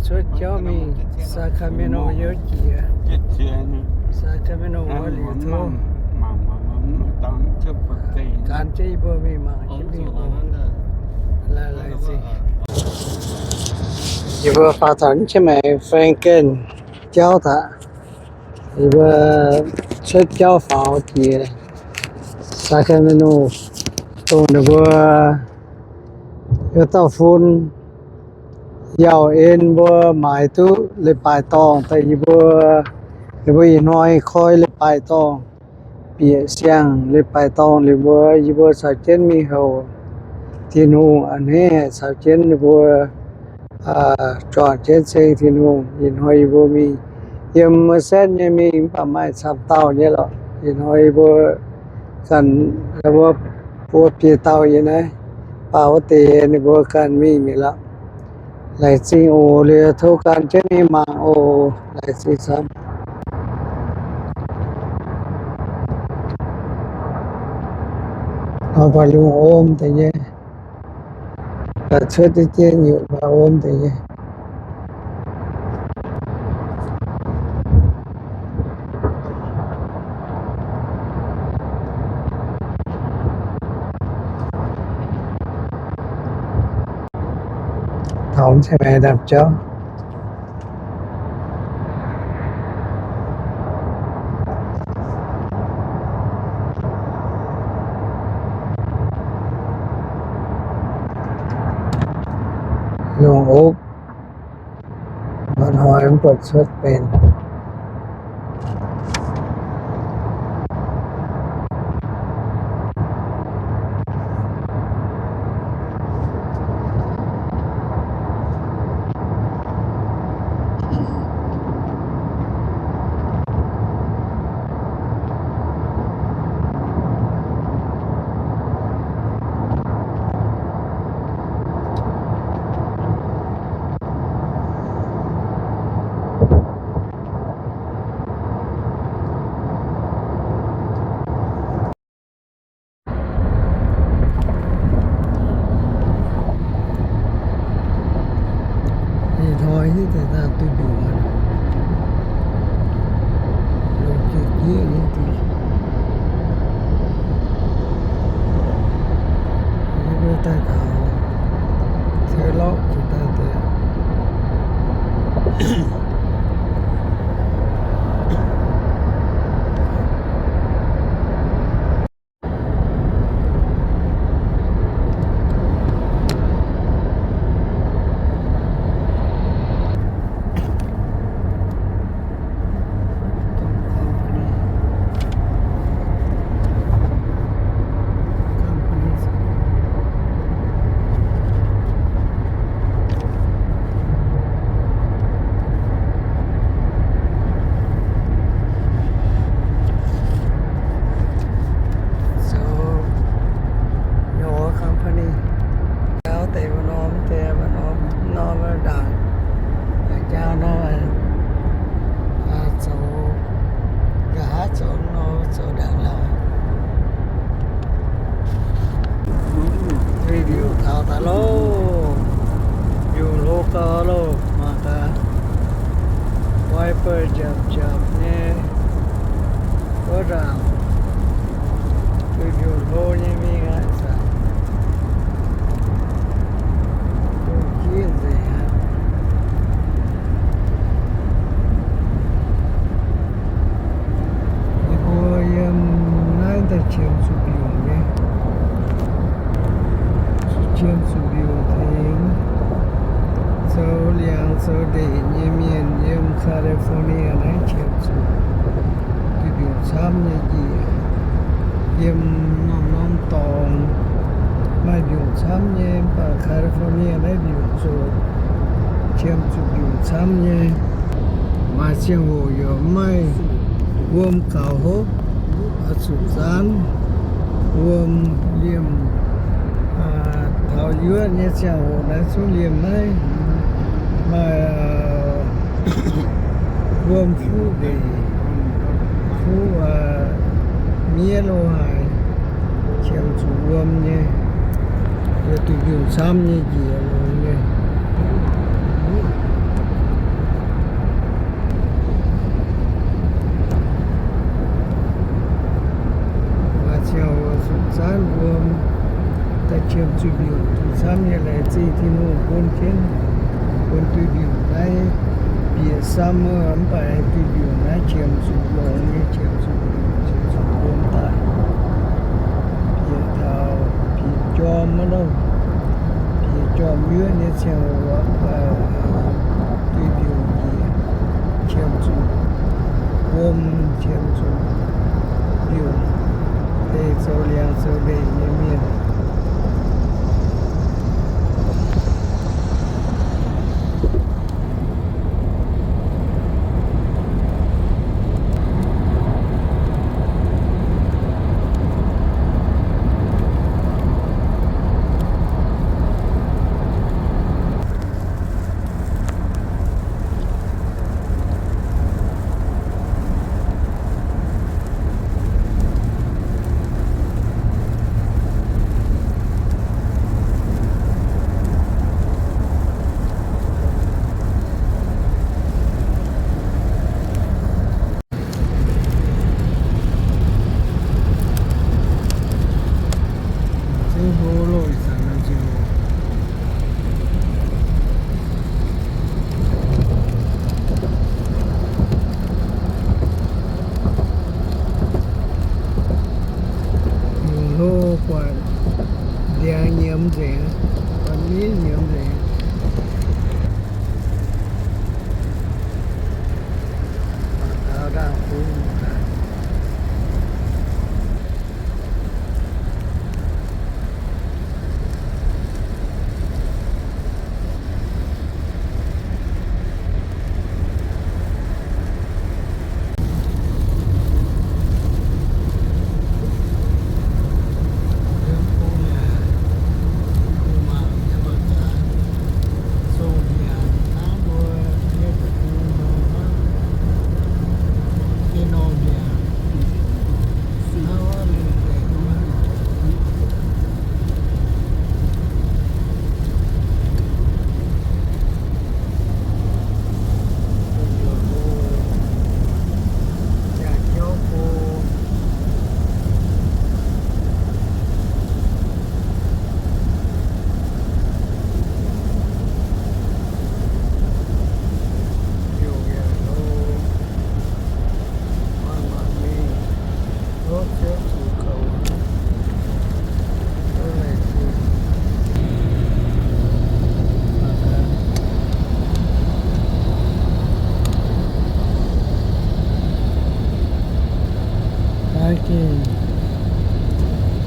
cuotv jauv mingh Sacramento youz jiex. Sacramento wuov liuz tov gan jienv yie mbuo mingh mangc jienv mingh oc. Laengz zingh. Yie mbuo faaux taux North Carolina Franklin jauv daaih. Yie mbuo cuotv jauv faaux jiex Sacramento, dongh ninh mbuo wuov dauh fun yauh en mbuo maaiz duqv leiz-baaix dorngh daaih yie mbuo, ninh mbuo ih hnoi koi leiz-baaix dorngh, bieqc siang-leiz-baaix dorngh liuz mbuo, yie mbuo caux jienv mingh houc Tin-Hungh a'hneiv, caux jienv ninh mbuo juangc jienv ceng Tin-Hungh. Ih hnoi yie mbuo mingh yiem wuov setv nyei mingh, mv baac maaih camv dauh nyei lorqc. Ih hnoi yie mbuo ganh, mbuo buo biei dauh yiem naaiv, mv baac wuov deix ninh mbuo ganh mingh mi'aqv lorqc. Laengz zingh oc. Liuz tov gan jienv mingh mangc oc. Laengz zingh camv. Oix buatc lungh om deix nyei, baac cuotv deix jienv nyutc maaih om deix nyei. Taux mv cingx maaih ndamv jauv. Lungh opv, mbuo hnoi mv buatc cuotv benx. Ih hnoi hitv deix daaih duqv mbiungc, longc jiex jieqv nyei diuh. Yie mbuo daaih taux, tengx lorqc jiex daaih deix. Zoux yie company jauv deix maaih norm deix, maaih norm norm ndaangc, jauv norm zoux, nqa'haav zoux nor zoux ndaangc lorqc. Review taux daaih loh, mbiungc hlo gau loh, mangc gaax, wiper njapc njapc nyei, wuov ndaangc, duqv mbiungc hlo nyei mingh aqv, ih zanc duqv jieqv nzengc aqv. Yie mbuo yiem naaiv daaih qiemx zuqc mbiungc nyei, qiemx zuqc mbiungc tengx zoux liangx zoux ndeic nyei mienh yiem California naaiv qiemx zuqc duqv mbiungc camv nyei njiec. Yiem norm-norm dorngx maaih mbiungc camv nyei, mv baac California naaiv mbiungc zoqc, qiemx zuqc mbiungc camv nyei. Maaih ziangh hoc yaac maiv maaih wuom gaux hopv, oix zuqc zaanv wuom liemh, taux yuoqv nyei ziangh hoc naaiv zungv liemh maiv maaih wuom fuqv ndeic, fuqv miev lo haaix, qiemx zuqc wuom nyei, yaac duqv mbiungc camv nyei njiec longx nyei. Zuqc mbiungc duqv camv nyei, laengz zingh Tin-Hungh bun jienv, bun duih mbiungc naaiv bieqc summer, mv baac duih mbiungc naaiv qiemx zuqc longx nyei, qiemx zuqc, qiemx zuqc wuom daaih. Bieqc taux bieqc jorm wuov, bieqc jorm yuoqv nyei ziangh hoc, duih mbiungc njiec, qiemx zuqc wuom, qiemx zuqc mbiungc, deix zoux liangx zoux ndeic nyei mienh. Mbiungc hlo buatc ndiangx nyiemz nzengc, buatc miev nyiemz nzengc.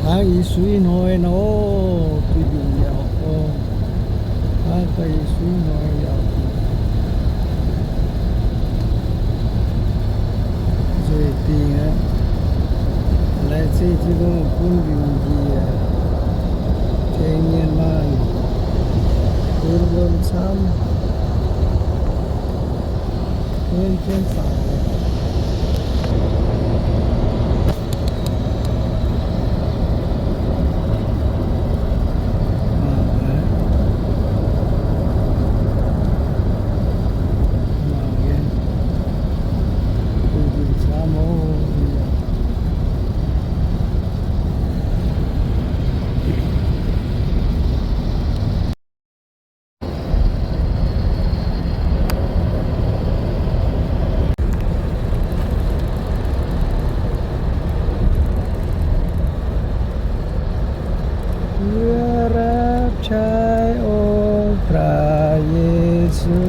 Hnangv Yesu ih hnoi nor, duih mbiungc yaac gorngv, hnangv Yesu ih hnoi yaac nzueic dingc aqv. Laengz zingh Tin-Hungh bun mbiungc njiec tengx mienh maanh, bun wuom camv, bun jienv faaux. Yie rapv cai Ong-Taaix Yesu.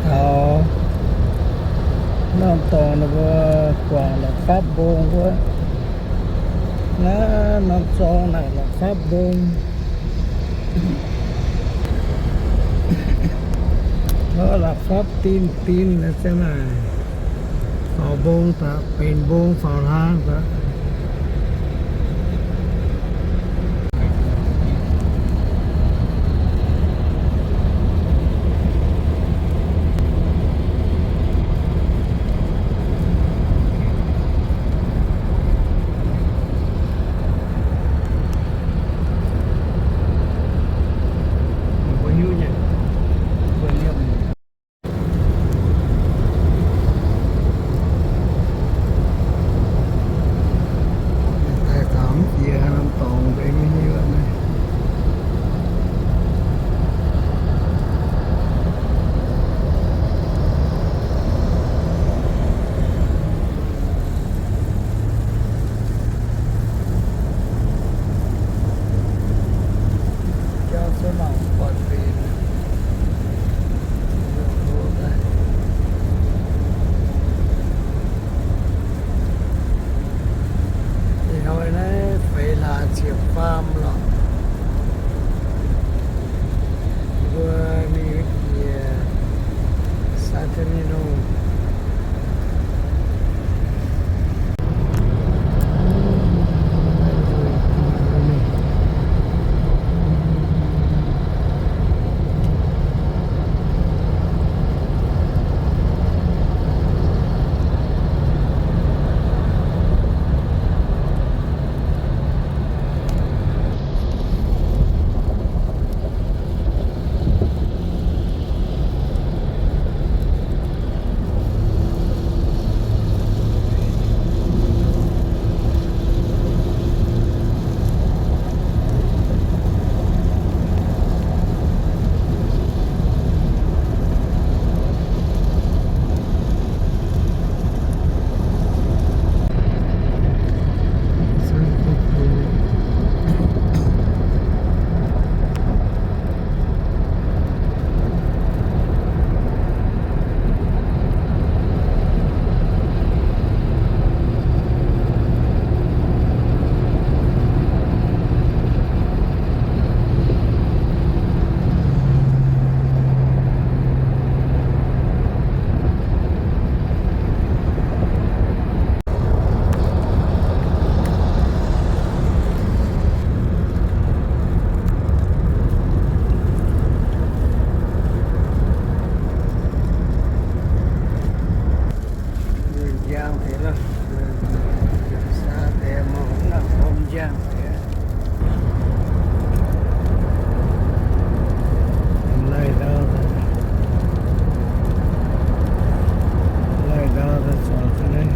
Taux norm dorngx ninh mbuo guangc la'fapv mbong wuov. Naaiv norm zorng naaic la'fapv mbong. La'fapv din din ziang naaic, faaux mbong daaih, benx mbong faaux hlang daaih. Njang deix lorqc, saa deix mv norm njang deix. Laih ndau, laih ndau daaih zuangx ga'naaiv.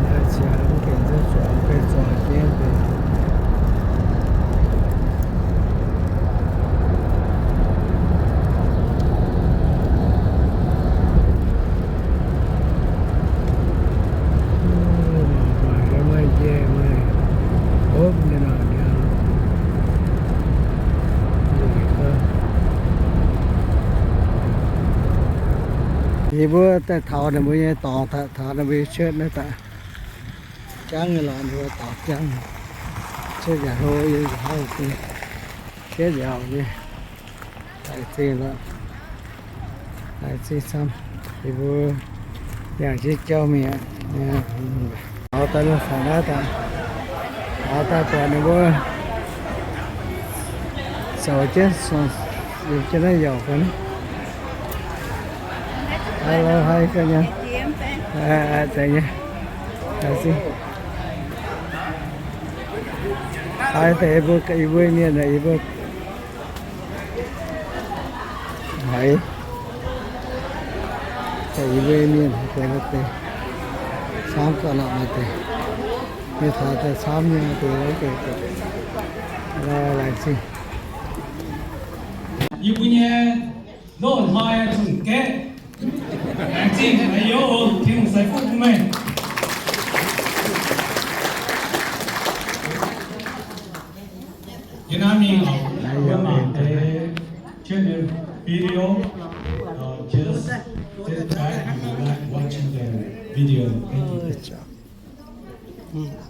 Laih ziangx mv gaengh zuqc zuangx, gaengh zuangx jienv deix. Maaih maiv njiec, maaih hopv nyei nor. Yie mbuo daaih taux ninh mbuo nyei dorngx, taux ninh mbuo nyei cuotv naaiv daaih. Jangv nyei lorqc, ninh mbuo dorngx jangv. Cuotv yaac hlo, yie haiz zingh, cuotv yaac nyei. Haiz zingh lorqc, haiz zingh camv. Yie mbuo yangh jienv jauv mingh aqv. Taux daaih, taux naaiv daaih, taux daaih buatc ninh mbuo zoux jienv, yiem jienv naaiv yauc fai ni. Hello, hi, ga'nyiec. Deix nyei. Haiz deix mbuo, yie mbuo mienh, yie mbuo haiz, yie mbuo mienh deix, camv gauh lorqc maaih deix. Mienh taux daaih camv nyei deix, laengz zingh. Yie mbuo nyei loz-hnoi zungh gaeqv, laengz zingh meih youz oc, Tin-Hungh ceix fuqv bun meih. Yie naaiv mingh oc, yie mangc deix jienv nyei video, uh, just sit back and relax watching the video. Thank you.